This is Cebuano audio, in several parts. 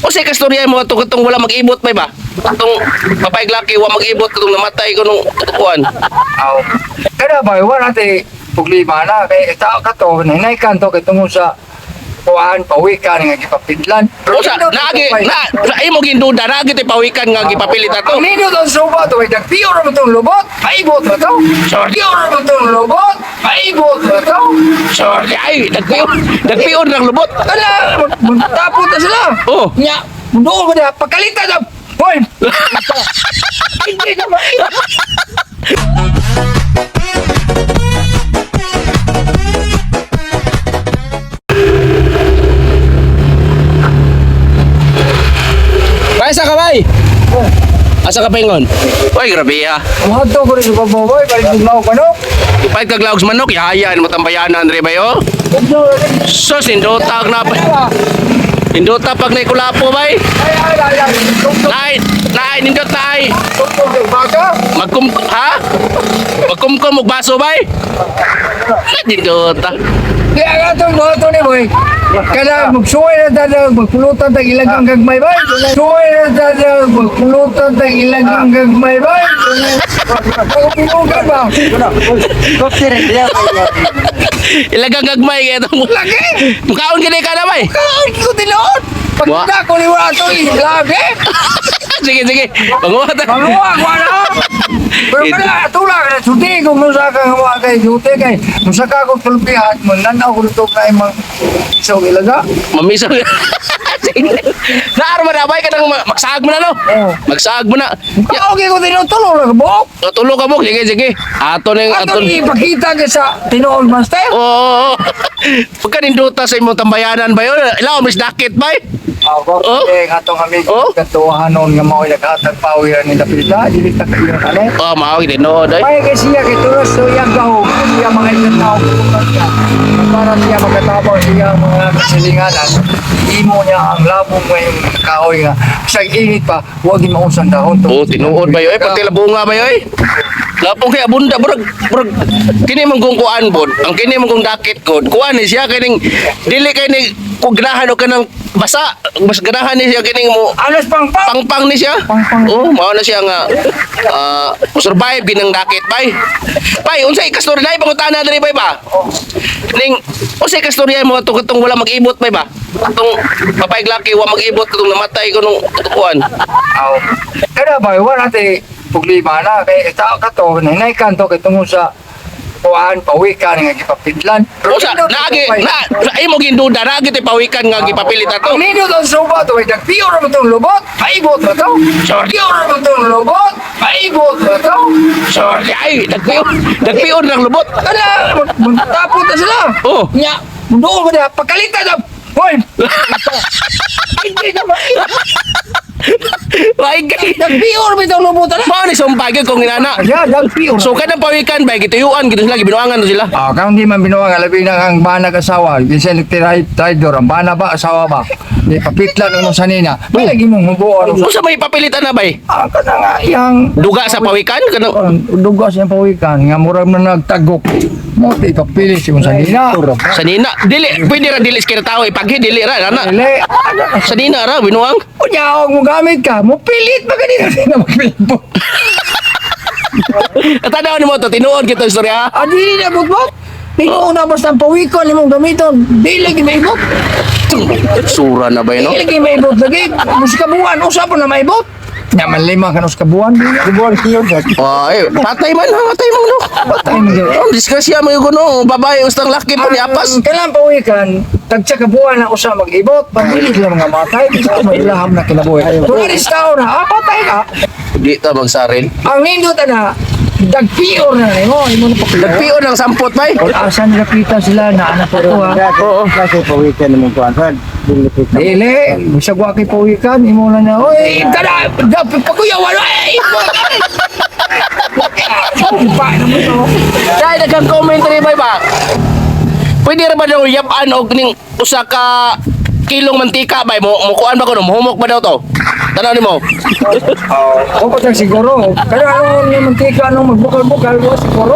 Unsay kastorya mo ato katong wala mag-ibot bay ba? Katong babae laki wa mag-ibot katong namatay ko nung kuan. Aw. Kada ba wala natin problema na kay tao ka to nanay kanto kay tungod sa kuan pawikan nga gipapidlan. Usa naagi na, na imo ginduda naagi ti pawikan nga gipapilit ato. Ang nindot ang suba to kay nagpior mo tong lubot, paibot ba to? Pior mo tong lubot, paibot ba to? Sorry ay nagpion ng lubot. Kana tapon na sila. Oh. Nya, doon ko na pagkalitan na. Hoy. Hindi na ba? Bay sa kabay. Asa ka paingon? Oy grabe ha. Muhadto ko rin sa baboy, balik mo ka no? Ipait kag laog sa manok yahayan mo tambayanan re bay oh. So sindota na pa. Indota pag naikulapo bay. Ay ay ay ay. Nay, nay nindot nay. Tugtog yung baka. Magkum ha? Magkumkum og baso bay. Nindota. Kaya nga itong mga to ni boy. Kada magsuway na tada, magpulutan tag ilang ang gagmay bay. Suway na tada, magpulutan tag ilang ang gagmay bay. Pagpulutan ba? Ilagang gagmay kay itong. Lagi! Mukaon gini ka na bay. Kaon ko tinuod! Pagkita ko ni wala ito, lagi! Sige sige. Panguha ta. Manguha ko na! Pero kada tulak na suti kung musa ka nga kay suti kay musa ka ko tulpihan mo nanaw ko dito kay mang isaw ilaga. Mamisaw. Sige. Naar man na bay kanang magsaag mo na no. Oo. Magsaag mo na. Ya, Okay ko tinuod tulo lang buok. tulo ka mo. Sige sige. Ato ning Ato ato. ipakita ka sa tinuod master. Oo. Oo, oo. Pagka nindota sa imong tambayanan ba yun? Ilaw, mas dakit bay. Ako, Oh. eh, atong amigo, Oh. katuhanon nga mao'y naghatag pawiran ni Dapita, dili ta kayo kane. Oh, mao tinuod ay. May kay siya kay tulos so iyang gahom, siya mga ilang tao siya. Para siya magkatabang siya mga kasilinganan, imo niya ang labong ngayong kahoy nga. Sa init pa, huwag mausan dahon. Oh, tinuod ba yun? Eh, pati labunga ba yun? Eh? Lapong kay abunda, murag, murag, kini mong kung kuan bod, ang kini mong kung dakit god, kuan ni siya kining, dili kay ni, kung ganahan o kanang basa, mas ganahan ni siya kining mo, Alas pang pang! pangpang ni siya. Pangpang. Oh, mao na siya nga, survive ginang dakit bay. Bay, unsay kastorya nay pangutana diri bay ba? Ning unsay kastorya mo ato katong wala mag-ibot bay ba? Katong babae laki wa mag-ibot katong namatay ko nung kuan. Aw. Kada ba, wala natin problema na. Kay tao ka to, nanay kanto kay tungod sa kuan pawikan nga gipapidlan. Usa naagi na, na imo ginduda naagi ti pawikan nga gipapilit ato. Ang nindot ang suba to, kay nagpior mo tong lubot, paibot ba to? Pior mo tong lubot, paibot ba to? Sorry ay nagpion ng lubot. Kada, tapon na sila. Oh. Nya, doon ko na, pagkalitan na, hoy! Hindi na ba? Why kay Nagpior mo itong lubot na. mao ni sumpay gyud kung inana. Ya, nagpior. So kanang pawikan bay gituyuan gito sila gibinuangan to sila. Ah, kung di man binuwang, labi na ang banag asawa, bisan nagtiray traidor, ang bana ba, asawa ba? Di papitlan mo sa nina. May lagi mong hubuan. Usa may papilitan na bay? Ah, kana nga iyang Duga sa pawikan kanang duga siyang pawikan nga murag na nagtagok. Mo di ipapili si sa nina. sa nina dili pwede ra dili sa tao ipaghi dili ra ana. Dili. Ano na Sa nina ra binuang. Unya og mo gamit ka, mo pilit ba kanina na magpilit mo? Tanaw nimo to tinuod kito istorya. Ah, dili na bugbog. Tinuod na basta ang pawikon imong gamiton. Dili lagi maibot. Sura na bay no. Dili lagi maibot lagi. Musika buwan usa pa na maibot. Nya man lima ka sa kabuan. Buwan kiyo. Ay, patay man ha, patay man no. Patay man gyud. Oh, disgrasya mo yun no. Babae ustang laki pa ni apas. Kailan pawikan, tagsa ka buwan na usa mag-ibot, pagdili sila mga matay, bisa mailaham na kinabuhi. Tulad is tao na, ah, patay ka. Di ta magsaril. Ang nindot na, dagpior na nimo, imo na pakulo. Nagpion ng sampot bay. Asa nila kita sila na anak ko to ha. Oo. Kasi pawikan naman kuan sa dili kita. Dili, bisag wa kay pawikan, imo na na, oy, kada, pakuya wala, eh, imo. Pa naman to. Dahil daghang commentary bay ba? Pwede ra ba daw yapan og ning usa ka kilong mantika bay mo mukuan ba kuno muhumok ba daw to? Tanaw nimo. Oo, oh, siguro. Kaya ano yung mantika, anong magbukal-bukal, wa siguro.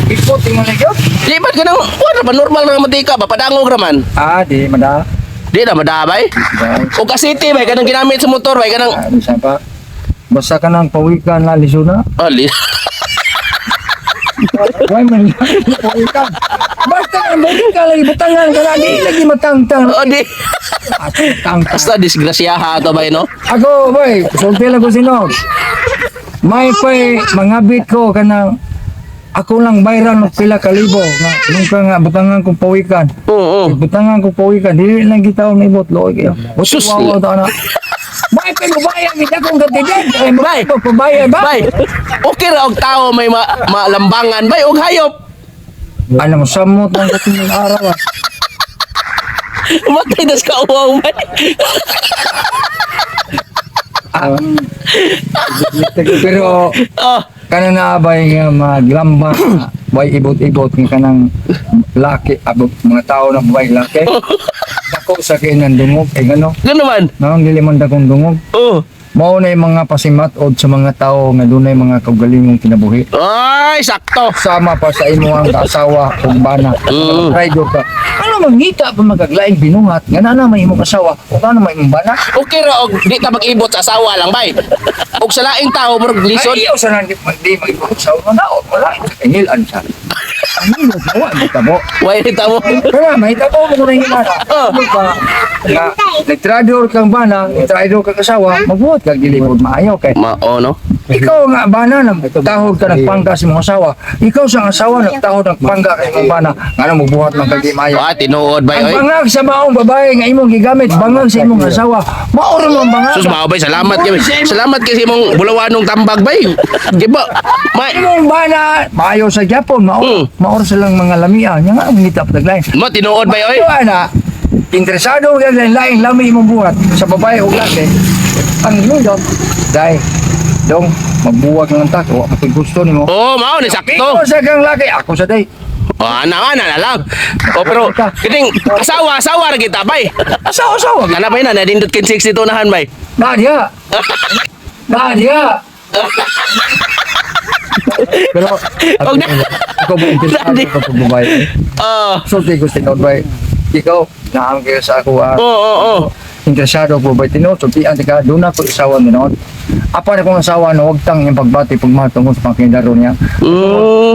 Ikot, imo na gyud. Di ba kanang kuan ra ba normal ra mantika ba padangog ra man. Ah, di, mada. Di na madaa bay. O kasiti bay kanang ginamit sa motor bay kanang Ah, Bisa pa. Basta ka ng pawikan na lisuna. Oh, Why man pawikan? Basta ka ng ka lagi butangan ka na di lagi matangtang. Oh, di. Tangtang. Basta disgrasyaha to bay, no? Ako, boy, sulti lang ko sinog. May pay mangabit ko kanang ako lang bayran og pila ka libo nga nung ka nga butangan kong pawikan. Oo. Butangan kong pawikan, dili lang kita og nibot looy kayo. Sus! Wawa ta na. May pay mubayad gid akong katidad. Ay Bay! pabayad ba? Bay, okay ra og tao may malambangan bay og hayop. Alam mo samot lang katong araw. Ah. Matay das ka uwaw bay. Ah. Pero Oh, kanang naabay nga maglamba way ibot-ibot nga kanang laki abot mga tao na babae laki dako sa kinan dungog eh ngano gano man. nang dili man dakong dungog Oh. mao na yung mga pasimat-od sa mga tao nga dunay mga kaugalingong kinabuhi Ay, sakto. sama pa sa imo ang asawa ug bana. Traido ka ano mangita pa magaglaing binuhat nga na may imong asawa ug ano may imong bana. Okay ra og di ta mag-ibot sa asawa lang bay. Og sa laing tao murag lisod. Ay, iyo sa nang di mag-ibot sa asawa na wala ingilan sa ang hilot wa mahitabo. Way ni tao. Kaya mahitabo mo kung nangilala. Oh. Ano ka nga nagtrador kang bana, nagtrador kang asawa, magbuhat kag dili pod maayo kay Mao no. ikaw nga bana nagtahod ka nagpangga sa imong asawa. Ikaw sa asawa nagtahod nagpangga kay imong bana, ngano magbuhat man kag di maayo. Ah, tinuod bay Ang oy. bangag sa maong babae nga imong gigamit, bangag sa imong asawa, mao ra mo ang bangag. Sus mao bay, salamat kay. Salamat kay sa imong bulawanong tambag bay. Di ba? May Imong bana, maayo sa Japon, mao mao ra silang mga lamia, nya nga ang ngita pataglain. Mo tinuod bay oy. Ito ana, interesado ka sa laing lami imong buhat sa babae o laki. Ang nindot, dai dong magbuwag ng tak, wa mo gusto nimo. Oh, mao ni sakto. Ikaw sa kang laki, ako sa day. Oh, ana ana na lang. Oh, pero kining asawa asawa ra kita bay. Asawa asawa. Kana bay na nadindot kin 62 nahan bay. Na diha. Na diha. Pero ako, Og na- ako ba interesado ka pag babae? Oh. Sulti ko sa bay. Ikaw, naam kayo sa ako. Ah. Oo. Interesado ko ba tinuod sultian ka doon ako asawa noon. Apa na kong asawa no wag tang iyang pagbati pagmahal tungkol sa pangkindaro niya.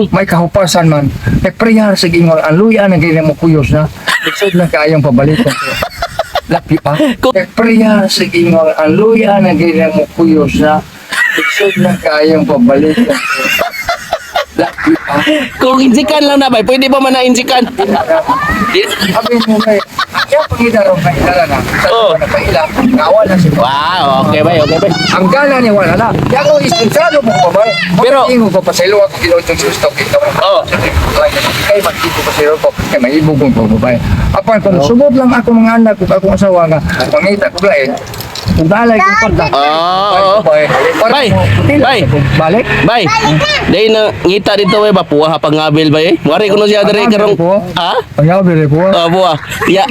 May kahupasan man. Nagprehar sa ingon ang luya na ganyan mo kuyos na. Lisod na kaayong pabalik. Lapi pa. Nagprehar sa ingon ang luya na ganyan mo kuyos na. Lisod na kaayong pabalik. Lapi pa. Kung injikan lang na bay, pwede ba man na injikan? Sabi mo kay, ang iyang pangidaro kay ilala na. Sa Oh. na paila, ngawa na siya. Wow, okay bay, okay bay. Ang gana niya wala na. Kaya ako ispensado mo ko ba? Pero- ingo ko pasaylo ako ginawa itong susto kita. Oh. Kay magkito pasaylo ko kay maibog ko babae. Apan kung sugod lang ako mga anak ug akong asawa nga pangita ko lain. Kung dalay kong parda. Oo. Bay. Bay. Bay. Balik. Bay. Dai na ngita dito bay ba puha pangabil bay. Eh. Wari kuno siya diri karong. Ha? Ang yaw dire po. Oh, buwa. Ya.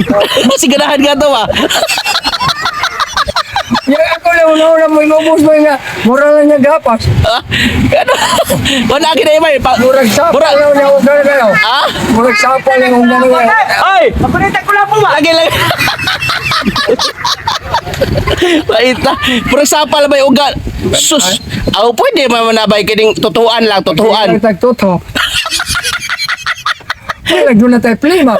Sigarahan ka to ba? Ya ako lang una-una mo inubos mo nga. Mura lang niya gapas. Ah, Ano? Wala gid bay. Murag sapa Murag. lang niya ug gano. Ha? Murag sapa lang ug gano. Ay! Papunita ko lang po ba? Lagi lang. Paita. Puro sapal bay ugat. Sus. Aw pwede man na bay kining tutuan lang, tutuan. Tagtuto. Ay, doon na tayo plima.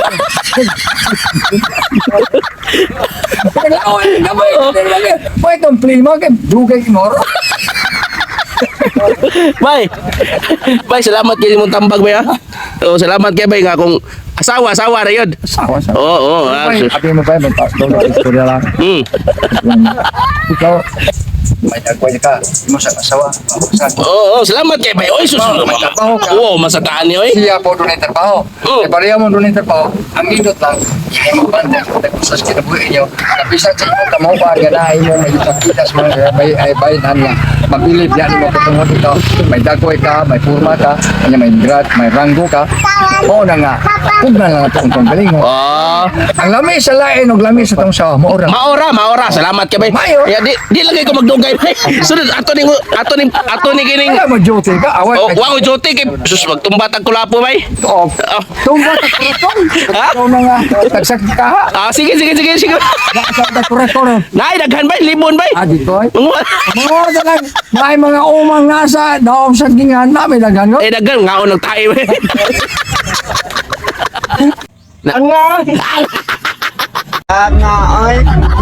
Paglaon, gamay, gamay. Itong plima, kay dugay kimoro. Bay. Bay, salamat kay imong tambag bay ha. Oh, salamat kay bay nga kung asawa, asawa ra yun. Sawa, sawa. Oo, oo. Ah, Bay, sus. abi mo ba, magpastol, istorya lang. Ikaw, may nagway ka, mo sa asawa. Sa Oo, oo, salamat kay bay. Oy, sus. May trabaho ka. Oo, masataan ni oy. Siya po doon ang trabaho. Oo. Kaya pareha mo doon ang trabaho. Ang indot lang, iya mo banda, sa kinabuhi niyo. Kapisan sa imong kamauan, nga na imo may ipakita sa mga bay ay bayan nga. Mabilib yan mo patungod ito. May dagoy ka, may purma ka, kanya may grad, may ranggo ka. Oo na nga. Pugna lang ato ang panggalingon. Oh. Ang lami sa lain ug lami sa tong sawa, mao ra. Maora, maora. Salamat kay bay. Mayo. Ya, di lagi ko magdugay bay. Sunod ato ning ato ning ato ni kining Kaya mo duty ka, away. Oh, wa ko duty kay sus magtumbat ang kulapo bay. Oh, Oh. tumba ta kurutong. Ha? Ikaw na nga, Nagsakit ka ha. Ah, sige, sige, sige, sige. Sa kurakor. Nay, daghan bay, libon bay. Ah, dito ay. Manguha. Mga talang, may mga umang nasa daom sa gingan namin daghan ko. Eh, daghan ngaon nagtae bay. Ang nga. Ang nga ay.